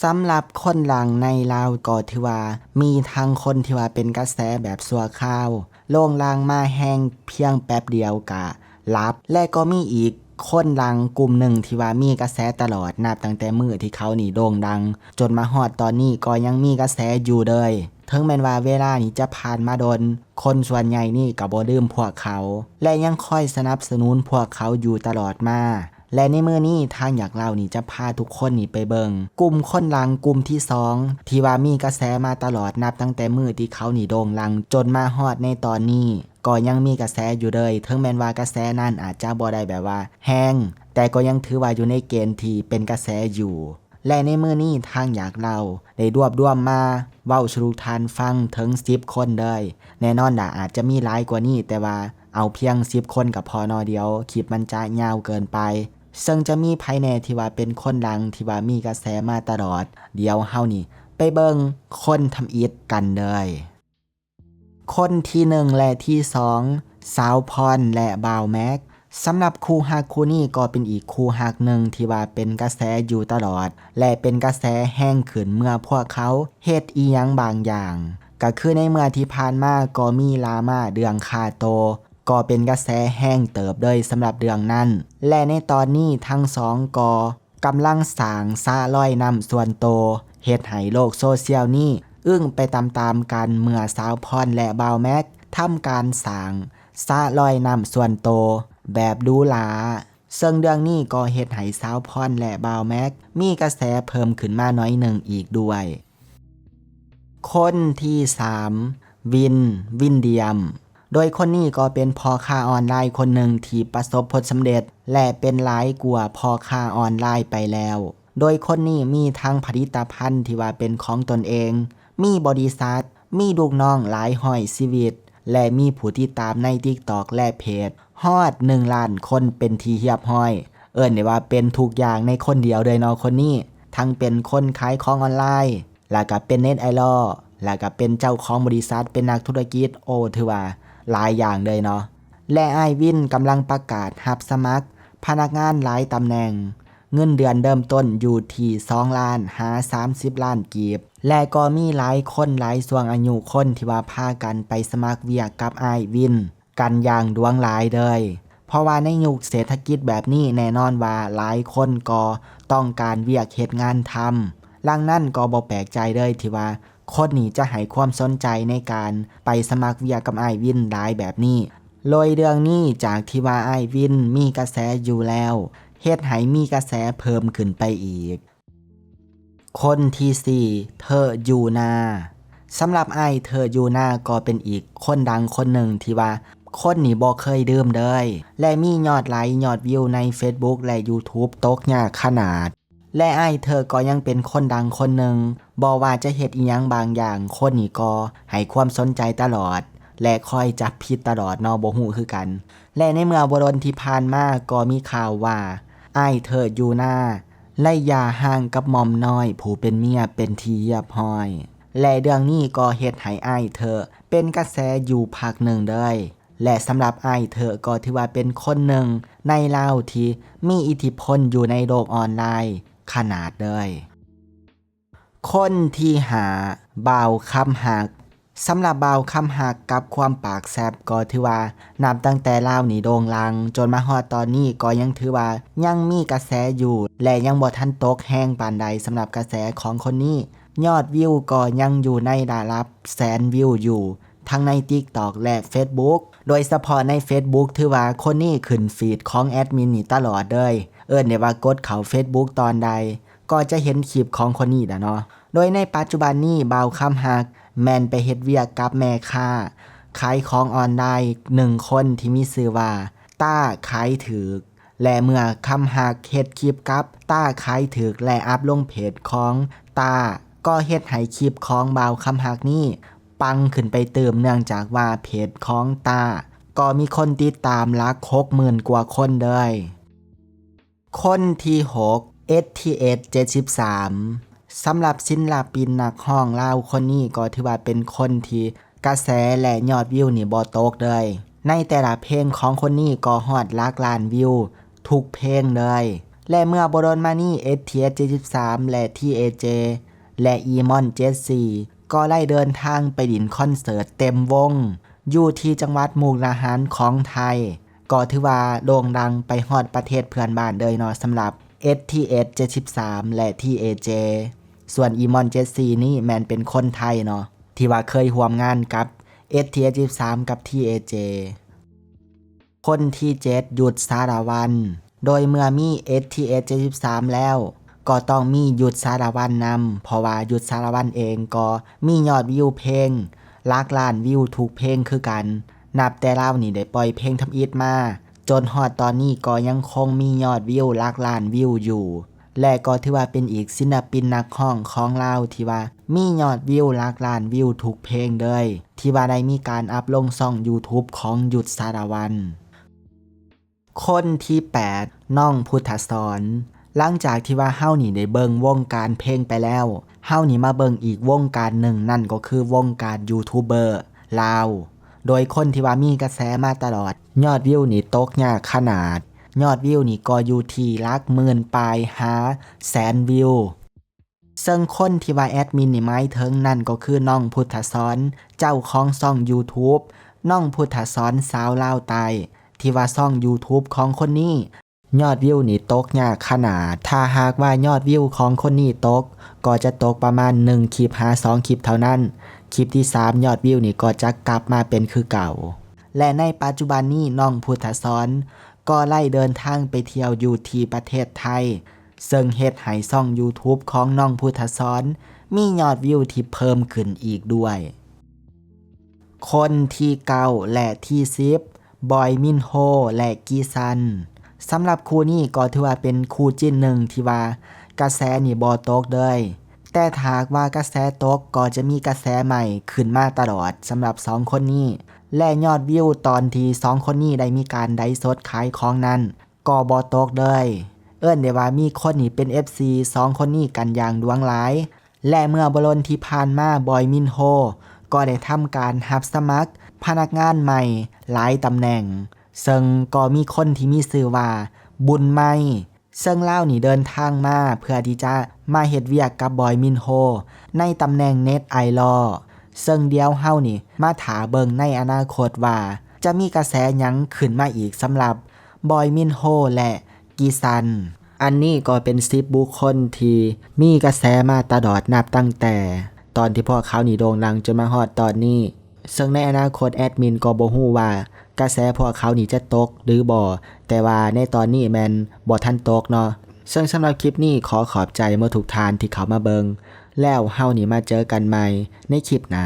ສຳລັບຄົນດັງໃນລາວກໍຖືວ່າມີທັງຄົນທີ່ວ່າເປັນກະແສແບບຊົ່ວຄາວ ໂດ່ງດັງມາແຮງພຽງແປັບດຽວກະຫຼັບ ແລະກໍມີອີກຄົນດັງກຸ່ມໜຶ່ງທີ່ວ່າມີກະແສຕະຫຼອດ ນັບຕັ້ງແຕ່ມື້ທີ່ເຂົານີ້ໂດ່ງດັງ ຈົນມາຮອດຕອນນີ້ກໍຍັງມີກະແສຢູ່ເລີຍ. ເຖິງແມ່ນວ່າເວລານີ້ຈະຜ່ານມາດົນ, ຄົນສ່ວນໃຫຍ່ນີ້ກໍບໍ່ລືມພວກເຂົາ ແລະຍັງຄອຍສະໜັບສະໜູນພວກເຂົາຢູ່ຕະຫຼອດມາ. ແລະໃນມື້ນີ້ທາງຢາກເລົ່ານີ້ຈະພາທຸກຄົນນີ້ໄປເບິ່ງກຸ່ມຄົນດັງກຸ່ມທີສອງ ທີ່ວ່າມີກະແສມາຕະຫຼອດ ນັບຕັ້ງແຕ່ມື້ທີ່ເຂົານີ້ໂດ່ງດັງຈົນມາຮອດໃນຕອນນີ້ ກໍຍັງມີກະແສຢູ່ເລີຍ. ເຖິງແມ່ນວ່າກະແສນັ້ນອາດຈະບໍ່ໄດ້ແບບວ່າແຮງ ແຕ່ກໍຍັງຖືວ່າຢູ່ໃນເກນທີ່ເປັນກະແສຢູ່. ແລະໃນມື້ນີ້ທາງຢາກເລົ່າໄດ້ລວບລວມມາເວົ້າສູ່ທຸກທ່ານຟັງເຖິງສິບຄົນເລີຍ. ແນ່ນອນລະອາດຈະມີຫຼາຍກວ່ານີ້ ແຕ່ວ່າເອົາພຽງສິບຄົນກໍພໍເນາະ, ດຽວຄລິບມັນຈະຍາວເກີນໄປ. ເຊິ່ງຈະມີໃຜແດ່ທີ່ວ່າເປັນຄົນດັງທີ່ວ່າມີກະແສມາຕະຫຼອດ, ດຽວເຮົານີ້ໄປເບິ່ງຄົນທຳອິດກັນເລີຍ. ຄົນທີໜຶ່ງ ແລະ ທີສອງ ສາວພອນ ແລະ ບ່າວແມັກ. ສຳລັບຄູ່ຮັກຄູ່ນີ້ກໍເປັນອີກຄູ່ຮັກໜຶ່ງທີ່ວ່າເປັນກະແສຢູ່ຕະຫຼອດ ແລະ ເປັນກະແສແຮງຂຶ້ນເມື່ອພວກເຂົາເຮັດອີ່ຫຍັງບາງຢ່າງ. ກະຄືໃນເມື່ອທີ່ຜ່ານມາກໍມີດຣາມາເລື່ອງຄ່າໂຕ, ກໍເປັນກະແສແຮງເຕີບເລີຍສຳລັບເລື່ອງນັ້ນ. ແລະ ໃນຕອນນີ້ທັງສອງກໍ ກຳລັງສ້າງສະລອຍນ້ຳສ່ວນໂຕ, ເຮັດໃຫ້ໂລກໂຊຊຽວນີ້ອຶ້ງໄປຕາມໆກັນ ເມື່ອສາວພອນ ແລະ ບ່າວແມັກ ທຳການສ້າງສະລອຍນ້ຳສ່ວນໂຕແບບຫຼູຫຼາ, ເຊິ່ງເລື່ອງນີ້ກໍເຮັດໃຫ້ສາວພອນ ແລະ ບ່າວແມັກ ມີກະແສເພີ່ມຂຶ້ນມາໜ້ອຍໜຶ່ງອີກດ້ວຍ. ຄົນທີສາມ ວິນ ວິນດຽມ. ໂດຍຄົນນີ້ກໍເປັນພໍ່ຄ້າອອນລາຍຄົນໜຶ່ງທີ່ປະສົບຜົນສຳເລັດ ແລະ ເປັນຫຼາຍກວ່າພໍ່ຄ້າອອນລາຍໄປແລ້ວ. ໂດຍຄົນນີ້ມີທັງຜະລິດຕະພັນທີ່ວ່າເປັນຂອງຕົນເອງ, ມີບໍລິສັດ, ມີລູກນ້ອງຫຼາຍຮ້ອຍຊີວິດ ແລະ ມີຜູ້ຕິດຕາມໃນ TikTok ແລະ ເພຈຮອດໜຶ່ງລ້ານຄົນເປັນທີ່ຮຽບຮ້ອຍ. ເອີ້ນໄດ້ວ່າເປັນທຸກຢ່າງໃນຄົນດຽວເລີຍເນາະຄົນນີ້, ທັງເປັນຄົນຂາຍຂອງອອນລາຍ, ແລ້ວກໍເປັນເນັດໄອດອລ, ແລ້ວກໍເປັນເຈົ້າຂອງບໍລິສັດ, ເປັນນັກທຸລະກິດ, ໂອ້ ຖືວ່າຫຼາຍຢ່າງເລີຍເນາະ. ແລະ ອ້າຍວິນກຳລັງປະກາດຮັບສະໝັກພະນັກງານຫຼາຍຕຳແໜ່ງ, ເງິນເດືອນເລີ່ມຕົ້ນຢູ່ທີ່ສອງລ້ານຫາສາມສິບລ້ານກີບ, ແລະ ກໍມີຫຼາຍຄົນຫຼາຍຊ່ວງອາຍຸຄົນທີ່ວ່າພາກັນໄປສະໝັກວຽກກັບອ້າຍວິນ ກັນຢ່າງຫຼວງຫຼາຍເລີຍ, ເພາະວ່າໃນຍຸກເສດຖະກິດແບບນີ້ ແນ່ນອນວ່າຫຼາຍຄົນກໍຕ້ອງການວຽກເຮັດງານທຳ, ດັ່ງນັ້ນກໍບໍ່ແປກໃຈເລີຍທີ່ວ່າຄົນນີ້ຈະໃຫ້ຄວາມສົນໃຈໃນການໄປສະໝັກວຽກກັບອ້າຍວິນຫຼາຍແບບນີ້. ໂດຍເລື່ອງນີ້ ຈາກທີ່ວ່າອ້າຍວິນມີກະແສຢູ່ແລ້ວ, ເຮັດໃຫ້ມີກະແສເພີ່ມຂຶ້ນໄປອີກ. ຄົນທີສີ່ ເທີຢູ່ນາ. ສຳລັບອ້າຍເທີຢູ່ນາກໍເປັນອີກຄົນດັງຄົນໜຶ່ງທີ່ວ່າຄົນນີ້ບໍ່ເຄີຍລືມເລີຍ ແລະ ມີຍອດໄລຄ ຍອດວິວໃນ Facebook ແລະ YouTube ຕົກຍາກຂະໜາດ. ແລະ ອ້າຍເທີກໍຍັງເປັນຄົນດັງຄົນໜຶ່ງ, ບໍ່ວ່າຈະເຮັດອີ່ຫຍັງບາງຢ່າງ ຄົນນີ້ກໍໃຫ້ຄວາມສົນໃຈຕະຫຼອດ ແລະ ຄອຍຈັບຜິດຕະຫຼອດເນາະ, ບໍ່ຮູ້ຄືກັນ. ແລະ ໃນເມື່ອບໍ່ດົນທີ່ຜ່ານມາກໍມີຂ່າວວ່າ ອ້າຍເທີຢູ່ນາ ໄດ້ຢ່າຮ້າງກັບໝ່ອມນ້ອຍຜູ້ເປັນເມຍເປັນທີ່ຮຽບຮ້ອຍ ແລະ ເລື່ອງນີ້ກໍເຮັດໃຫ້ອ້າຍເທີເປັນກະແສຢູ່ພັກໜຶ່ງເລີຍ ແລະ ສຳລັບອ້າຍເທີກໍຖືວ່າເປັນຄົນໜຶ່ງໃນລາວທີ່ມີອິດທິພົນຢູ່ໃນໂລກອອນລາຍຂະໜາດເລີຍ. ຄົນທີຫ້າ ບ່າວຄຳຮັກ. ສຳລັບບ່າວຄຳຮັກກັບຄວາມປາກແຊບ ກໍຖືວ່ານັບຕັ້ງແຕ່ລາວນີ້ໂດ່ງດັງຈົນມາຮອດຕອນນີ້ ກໍຍັງຖືວ່າຍັງມີກະແສຢູ່ ແລະ ຍັງບໍ່ທັນຕົກແຮງປານໃດສຳລັບກະແສຂອງຄົນນີ້. ຍອດວິວກໍຍັງຢູ່ໃນລະດັບແສນວິວຢູ່ ທັງໃນ TikTok ແລະ Facebook. ໂດຍສະເພາະໃນ Facebook ຖືວ່າຄົນນີ້ຂຶ້ນຟີດຂອງແອດມິນນີ້ຕະຫຼອດເລີຍ. ເອີ້ນໄດ້ວ່າກົດເຂົ້າ Facebook ຕອນໃດ ກໍຈະເຫັນຄລິບຂອງຄົນນີ້ແຫຼະເນາະ. ໂດຍໃນປັດຈຸບັນນີ້ ບ່າວຄຳຮັກແມ່ນໄປເຮັດວຽກກັບແມ່ຄ້າຂາຍຂອງອອນລາຍໜຶ່ງຄົນທີ່ມີຊື່ວ່າ ຕ້າຂາຍຖືກ ແລະ ເມື່ອຄຳຮັກເຮັດຄລິບກັບຕ້າຂາຍຖືກ ແລະ ອັບລົງເພຈຂອງຕ້າ ກໍເຮັດໃຫ້ຄລິບຂອງບ່າວຄຳຮັກນີ້ປັງຂຶ້ນໄປຕື່ມ ເນື່ອງຈາກວ່າເພຈຂອງຕ້າກໍມີຄົນຕິດຕາມຫຼັກຫົກໝື່ນກວ່າຄົນເລີຍ. ຄົນທີຫົກ ເອັດທີເອັດ ເຈັດສິບສາມ. ສຳລັບສິນລະປິນນັກຮ້ອງລາວຄົນນີ້ກໍຖືວ່າເປັນຄົນທີ່ກະແສ ແລະ ຍອດວິວນີ້ບໍ່ຕົກເລີຍ. ໃນແຕ່ລະເພງຂອງຄົນນີ້ກໍຮອດຫຼັກລ້ານວິວທຸກເພງເລີຍ. ແລະເມື່ອບໍ່ດົນມານີ້ ເອສທີເອັດເຈັດສິບສາມ ແລະ ທີເອເຈ ແລະ ອີມອນເຈັດສີ່ ກໍໄດ້ເດີນທາງໄປຫຼິ້ນຄອນເສີດເຕັມວົງ ຢູ່ທີ່ຈັງຫວັດມຸກດາຫານຂອງໄທ ກໍຖືວ່າໂດ່ງດັງໄປຮອດປະເທດເພື່ອນບ້ານເລີຍເນາະ ສຳລັບ ເອສທີເອັດເຈັດສິບສາມ ແລະ ທີເອເຈ ສ່ວນອີມອນເຈັດສີ່ ນີ້ແມ່ນເປັນຄົນໄທເນາະ ທີ່ວ່າເຄີຍຮ່ວມງານກັບ ເອສທີເອັດເຈັດສິບສາມ ກັບ ທີເອເຈ. ຄົນທີເຈັດ ຍຸດ ສາລະວັນ ໂດຍເມື່ອມີ ເອສທີເອັດເຈັດສິບສາມ ແລ້ວ ກໍຕ້ອງມີ ຍຸດ ສາລະວັນ ນຳ ເພາະວ່າ ຍຸດ ສາລະວັນ ເອງກໍມີຍອດວິວເພງຫຼັກລ້ານວິວທຸກເພງຄືກັນ ນັບແຕ່ລາວນີ້ໄດ້ປ່ອຍເພງທຳອິດມາ ຈົນຮອດຕອນນີ້ກໍຍັງຄົງມີຍອດວິວຫຼັກລ້ານວິວຢູ່ ແລະກໍຖືວ່າເປັນອີກສິນລະປິນນັກຮ້ອງຂອງລາວທີ່ວ່າມີຍອດວິວຫຼັກລ້ານວິວທຸກເພງເລີຍ ທີ່ວ່າໄດ້ມີການອັບລົງຊ່ອງ YouTube ຂອງ ຍຸດ ສາລະວັນ. ຄົນທີແປດ ນ້ອງ ພຸດທະສອນ ຫຼັງຈາກທີ່ວ່າເຮົານີ້ໄດ້ເບິ່ງວົງການເພງໄປແລ້ວ ເຮົານີ້ມາເບິ່ງອີກວົງການໜຶ່ງ ນັ້ນກໍຄືວົງການຢູທູບເບີລາວ ໂດຍຄົນທີ່ວ່າມີກະແສມາຕະຫຼອດ ຍອດວິວນີ້ຕົກຍາກຂະໜາດ ຍອດວິວນີ້ກໍຢູ່ທີ່ຫຼັກໝື່ນປາຍຫາແສນວິວ. ເຊິ່ງຄົນທີ່ວ່າແອດມິນນີ້ໝາຍເຖິງນັ້ນກໍຄືນ້ອງ ພຸດທະສອນ ເຈົ້າຂອງຊ່ອງ YouTube ນ້ອງ ພຸດທະສອນ ສາວລາວໃຕ້ ທີ່ວ່າຊ່ອງ YouTube ຂອງຄົນນີ້ ຍອດວິວນີ້ຕົກຍາກຂະໜາດ ຖ້າຫາກວ່າຍອດວິວຂອງຄົນນີ້ຕົກ ກໍຈະຕົກປະມານໜຶ່ງຄລິບຫາສອງຄລິບເທົ່ານັ້ນ ຄລິບທີສາມ ຍອດວິວນີ້ກໍຈະກັບມາເປັນຄືເກົ່າ. ແລະໃນປັດຈຸບັນນີ້ ນ້ອງ ພຸດທະສອນ ກໍໄດ້ເດີນທາງໄປທ່ຽວຢູ່ທີ່ປະເທດໄທ ເຊິ່ງເຮັດໃຫ້ຊ່ອງ YouTube ຂອງນ້ອງ ພຸດທະສອນ ມີຍອດວິວທີ່ເພີ່ມຂຶ້ນອີກດ້ວຍ. ຄົນທີເກົ້າ ແລະ ທີສິບ ບອຍ ມິນໂຮ ແລະ ກີຊັນ ສຳລັບຄູ່ນີ້ກໍຖືວ່າເປັນຄູ່ຈິ້ນໜຶ່ງທີ່ວ່າກະແສນີ້ບໍ່ຕົກເລີຍ ແຕ່ຖ້າຫາກວ່າກະແສຕົກກໍຈະມີກະແສໃໝ່ຂຶ້ນມາຕະຫຼອດສຳລັບສອງຄົນນີ້ ແລະຍອດວິວຕອນທີ່ສອງຄົນນີ້ໄດ້ມີການໄລຟ໌ສົດຂາຍຂອງນັ້ນ ກໍບໍ່ຕົກເລີຍ ເອີ້ນໄດ້ວ່າມີຄົນນີ້ເປັນເອັຟຊີສອງຄົນນີ້ກັນຢ່າງຫຼວງຫຼາຍ ແລະເມື່ອບໍ່ດົນທີ່ຜ່ານມາ ບອຍ ມິນໂຮ ກໍໄດ້ທຳການຮັບສະໝັກພະນັກງານໃໝ່ຫຼາຍຕຳແໜ່ງ ເຊິ່ງກໍມີຄົນທີ່ມີຊື່ວ່າ ບຸນໄມ ເຊິ່ງລາວນີ້ເດີນທາງມາເພື່ອທີ່ຈະມາເຮັດວຽກກັບ ບອຍ ມິນໂຮ ໃນຕຳແໜ່ງ Net Idol ເຊິ່ງດຽວເຮົານີ້ມາຖ້າເບິ່ງໃນອະນາຄົດວ່າ ຈະມີກະແສຫຍັງຂຶ້ນມາອີກສຳລັບ ບອຍ ມິນໂຮ ແລະ ກີຊັນ. ອັນນີ້ກໍເປັນສິບບຸກຄົນທີ່ມີກະແສມາຕະຫຼອດ ນັບຕັ້ງແຕ່ຕອນທີ່ພວກເຂົານີ້ໂດ່ງດັງຈົນມາຮອດຕອນນີ້ ເຊິ່ງໃນອະນາຄົດແອດມິນກໍບໍ່ຮູ້ວ່າກະແສພວກເຂົານີ້ຈະຕົກຫຼືບໍ່ ແຕ່ວ່າໃນຕອນນີ້ແມ່ນບໍ່ທັນຕົກເນາະ. ເຊິ່ງສຳລັບຄລິບນີ້ຂໍຂອບໃຈໝົດທຸກທ່ານທີ່ເຂົ້າມາເບິ່ງ ແລ້ວເຮົານີ້ມາເຈີກັນໃໝ່ໃນຄລິບໜ້າ.